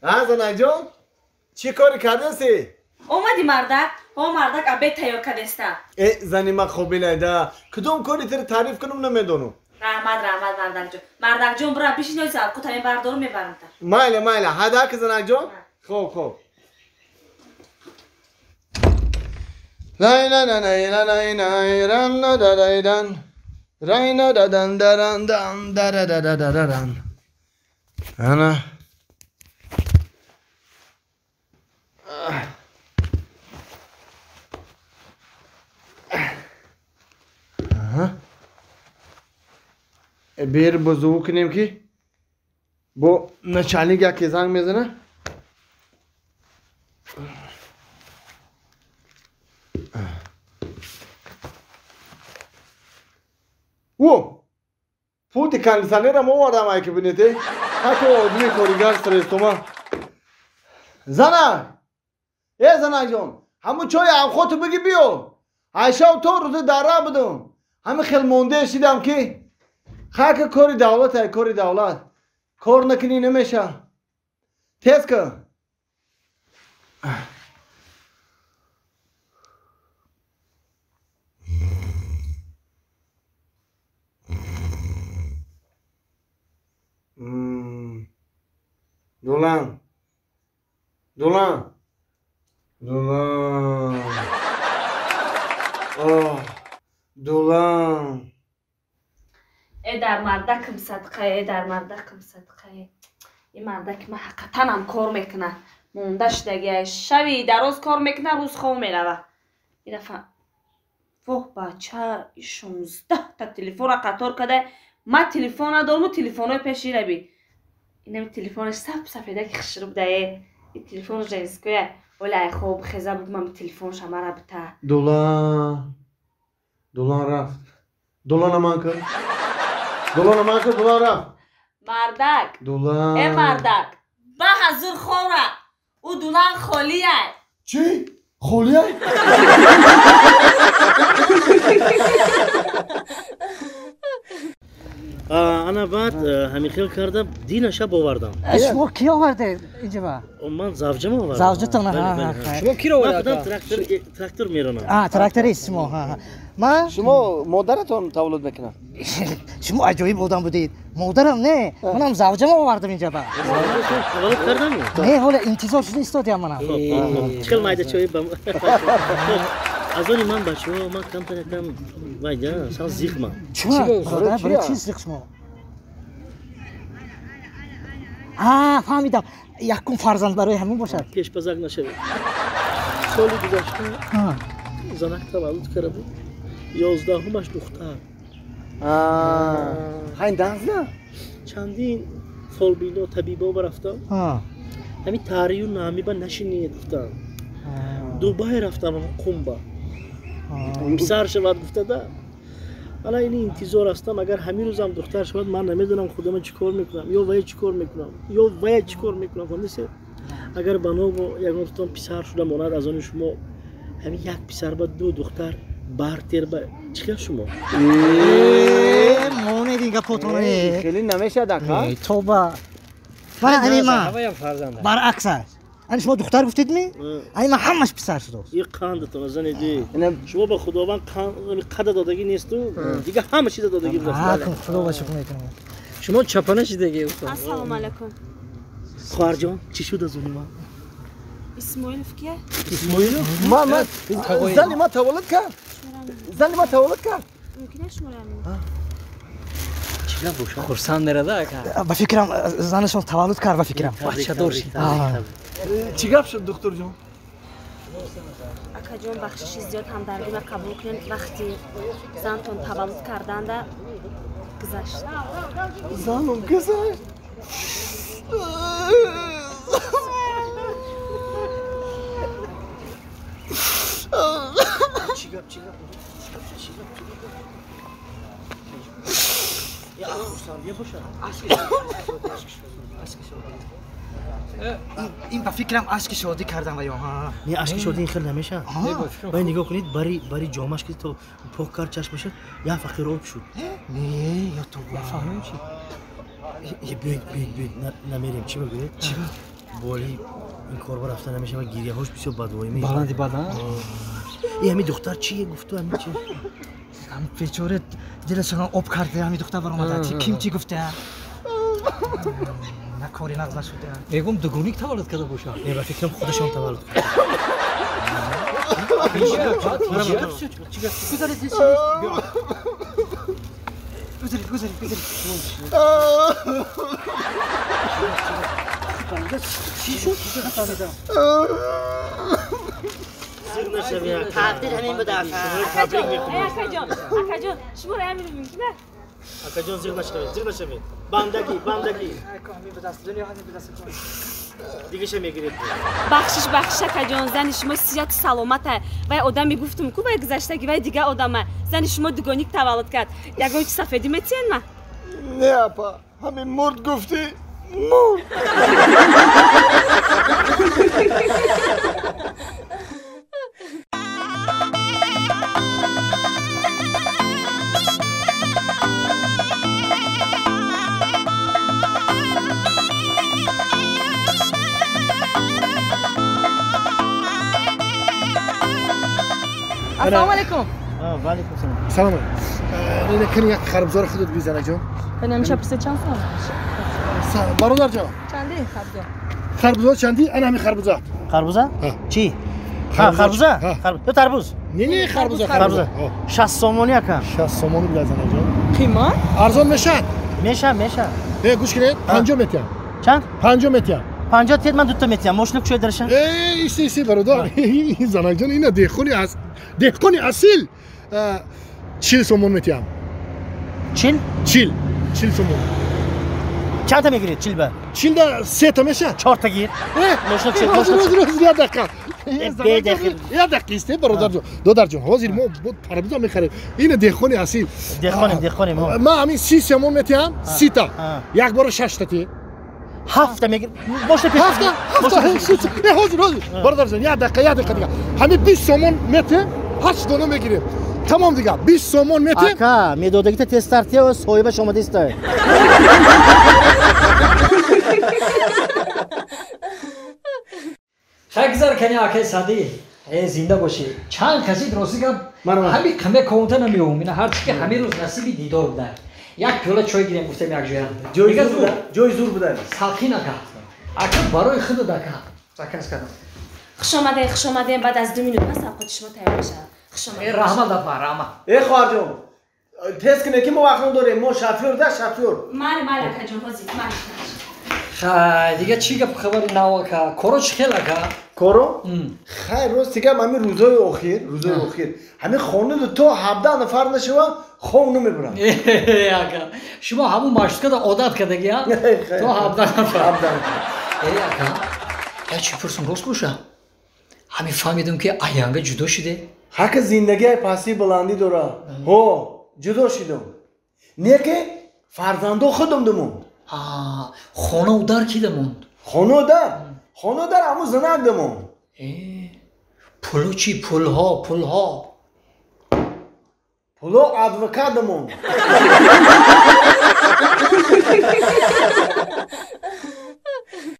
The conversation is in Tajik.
Занакҷон, чӣ кори кардасӣ? Омади мардак? О мардак, обед тайёр кардеста. Э, зани ма қобилайда. Кудом кори тиро таъриф кунам намедонам. Раҳмат, раҳмат, мардакҷон. Мардакҷон, бура бишин, ё завқу тами бардору мебарам та. Майла, майла, ҳадаки занакҷон. Хоб, хоб. Ана. Бер бузуву кунем ки бо начальник яке занг мезана. О! Пулти кондиционерам овардам, ай ки бинете. Ҳато одами коригар стресстома. Занак! Э, занакҷон, ҳамун чойи авхоту биги биё. Айшав то рӯзи дара будум. Ҳами хел монде шидам ки хака кори давлат ай, кори давлат. Кор накунӣ намеша. Тез кун. Дулан. Дулан. Дулан. Оҳ, Дулан. Э дар мардакам садқа, э дар мардакам садқа. Ин мардаки ман ҳақиқатанам кор мекунад. Монда шудагиай. Шави дароз кор мекунад, рӯз хоб мерава. Ин дафъа воҳ бача, 16 та телефонро қатор карда. Ман телефон надорму телефонҳои пеши раби. Инами телефонаш сап сафедаки хушрӯ будае. Ин телефон женскоя. Оля ай хоб хеза буд, ман телефонша мара бита. Дулан. Дулан рафт. Дулана ман кар. Дулана ман кар, Дулан рафт. Мардак. Дулан. Э мардак. Ба ҳазур хора. Ӯ дулан холияй. Чӣ? Холияй? Ана баъд ҳамин хел карда дина шаб овардам. Шумо ки овардед инҷа? Ман завҷам овардам. Завҷатон? Шумо киро овардед? Ман худам трактор меронам. Тракторист шумо. Ман шумо модаратон таваллуд мекунад? Шумо аҷоиб одам будед. Модарам не, манам завҷам овардам инҷа ба. Таваллуд кардам? Не, ҳола интизор шуда истодиам манам. Чӣ хел майда чой ба аз они ман бачаҳо, ман камтар якам вайда сал зиқмам. Чӣ? Барои чӣ зиқ шумо? Фаҳмидам, якум фарзанд барои ҳамин бошад. Пешпазак нашавед. Соли гузашта занак таваллуд карда буд, 11-умаш духтар. Ҳайн дазна? Чандин фолбино табибо рафтам. Ҳамин таърию намиба нашинед гуфтам. Дубай рафтам, Қумба. Писар шавад гуфтада. Ана ини интизор ҳастам, агар ҳамин рӯзам духтар шавад, ман намедонам худама чӣ кор мекунам, ё вая чӣ кор мекунам, ё вая чӣ кор мекунам. Фаҳмидед? Агар ба ногу ягонтон писар шуда монад аз они шумо, ҳамин як писар ба ду духтар бартер ба чӣ хел шумо? Монед ин гапотон. Хеле намешад ака. Тоба. Ман ани ман баръакс аст. Ани шумо духтар гуфтед ми? Ани ман ҳамаш писар шудааст. И қандатон занеди. Шумо ба Худованд қада додагӣ несту, дига ҳама чиза додагӣ будааст. Худо ба шукр мекунам. Шумо чапана шидагӣ устод. Ассалому алайкум. Хоҳарҷон, чӣ шуд аз они ман? Исмоилов кия? Исмоилов? Ман зани ман таваллуд кард. Зани ман таваллуд кард. Мумкин аст шуморо? Хурсанд мерада ака. Ба фикрам занашон таваллуд кард, ба фикрам. Бачадор шид. Чӣ гап шуд, духтурҷон? Акаҷон, бахшиши зиёд, ҳамдардима қабул кунед. Вақти зантон таваллуд карданда гузашт. Занум гузашт? Чӣ гап, чӣ гап? Чӣ гап, чӣ гап? Я хурсандия бошад. Ин ба фикрам ашки шодӣ кардам ва ё не, ашки шодӣ ин хел намешавад. Вай нигоҳ кунед, бари ҷомаш ки то пок кард чашмаша, як фақир об шуд. Не, ё то фаҳмем чӣ? Биёед, биёед, биёед, намерем. Чӣ мегӯед? Чӣ? Боли ин кор ба рафта намешава, гирияҳош бисёр бадвоӣ мешавад. Баланди бад, а? Э, ҳамин духтар чие гуфту, ҳамин чи? Ҳамин бечора дилашон об карда, ҳамин духтар баромада. Ким чӣ гуфта? На кори нағз нашуда. Мегум дугоник таваллуд карда бошад. Не, ба фикрам худашон таваллуд карда. Гузаред, гузаред, гузаред. Тақдир ҳамин буда, ака. Акаҷон, акаҷон, шуморо ҳамин мумкин аст? Акаҷон, зиқ нашавед, зиқ нашавед. Бандагӣ, бандагӣ. Ҳамин будаст, дунё ҳамин будаст. Дигаша мегиред. Бахшиш, бахшиш, акаҷон, зани шумо сиҳату саломата. Вай одаме гуфтум ку, вай гузаштаги, вай дига одама. Зани шумо дугоник таваллуд кард. Ягон чи сафедӣ метиҳен ма? Не, апа, ҳамин мурд гуфтӣ, мурд. Ассалому алайкум. Ва алайкум салом. Салом. Ина кани як харбузаро худат бизан, аҷон. Кани ҳамеша пурсед чанд сом? Бародар ҷон. Чанди харбуза? Харбуза чанди? Ана ҳамин харбуза. Харбуза? Чӣ? Харбуза? Ё тарбуз? Не, не, харбуза, харбуза. 60 сомонӣ ака. 60 сомонӣ бизан, аҷон. Қимат? Арзон мешавад? Мешавад, мешавад. Э, гӯш кунед, 50 метиям. Чанд? 50 метиям. 50 тият, ман дута метиям. Мошина кушоед дараша. Э, иси, иси, бародар. Занакҷон, ина деҳқони аз деҳқони асил. 40 сомон метиям. 40? 40. 40 сомон. Чандта мегиред 40 ба? 40 да сета мешавад? 4та гир. Мошина кушоед, мошина кушоед. Як дақиқа. Бе Як дақиқа истед, бародарҷон. Додарҷон, ҳозир мо тарбуза мехарем. Ина деҳқони асил. Деҳқонем, деҳқонем. Ман ҳамин 30 сомон метиям, 30 та. Як бора 6 та ти. Ҳафта мегир. Мошина пеш. Ҳафта, ҳафта. Э, ҳозир, ҳозир. Бародарҷон, як дақиқа, як дақиқа дига. Ҳамин 20 сомон метем, 8 дона мегирем. Тамом дига, 20 сомон метем. Ака, медодагита тезтар тия, соҳибаш омадиста. Хай гузар кани, акай Садӣ. Э, зинда бошӣ. Чанд касид, рости гап, ҳами қаме комута намеёвум. Ина ҳарчи ки ҳамин рӯз насиби дидор буда. Як пиёла чой гирем, гуфтем як ҷоя. Ҷои зур буда. Салқин, ака. Ака, барои худат, ака. Заказ кардам. Хуш омадем, хуш омадем. Баъд аз 2 минут пас авқоти шумо тайёр мешавад. Хуш омадем. Э, раҳмат, апа, раҳмат. Э, хоҳарҷон, тез кунед ки мо вақт надорем. Мо шофёр да, шофёр. Майли, майли, акаҷон, ҳозир, майли. Хай, дига чӣ гап хабари нав, ака? Коро чӣ хел, ака? Коро? Хай, рост дигам, ҳамин рӯзҳои охир, рӯзҳои охир ҳамин хонуду то 17 нафар нашава, хов намебурам. Ака, шумо ҳамун маршруткада одат кардаги, а? То 17 нафар. Э, ака, як чӣ пурсум, рост боша? Ҳамин фаҳмидум ки аянга ҷудо шуде. Ҳака зиндагиай пастии баландӣ дора. Ҳо, ҷудо шидум. Не ки фарзандо худум думон. Хонау дар ки дамонд? Хону дар? Хону дар ҳамун занак дамон. Пуло чӣ? Пулҳо, пулҳо. Пуло адвокат дамон.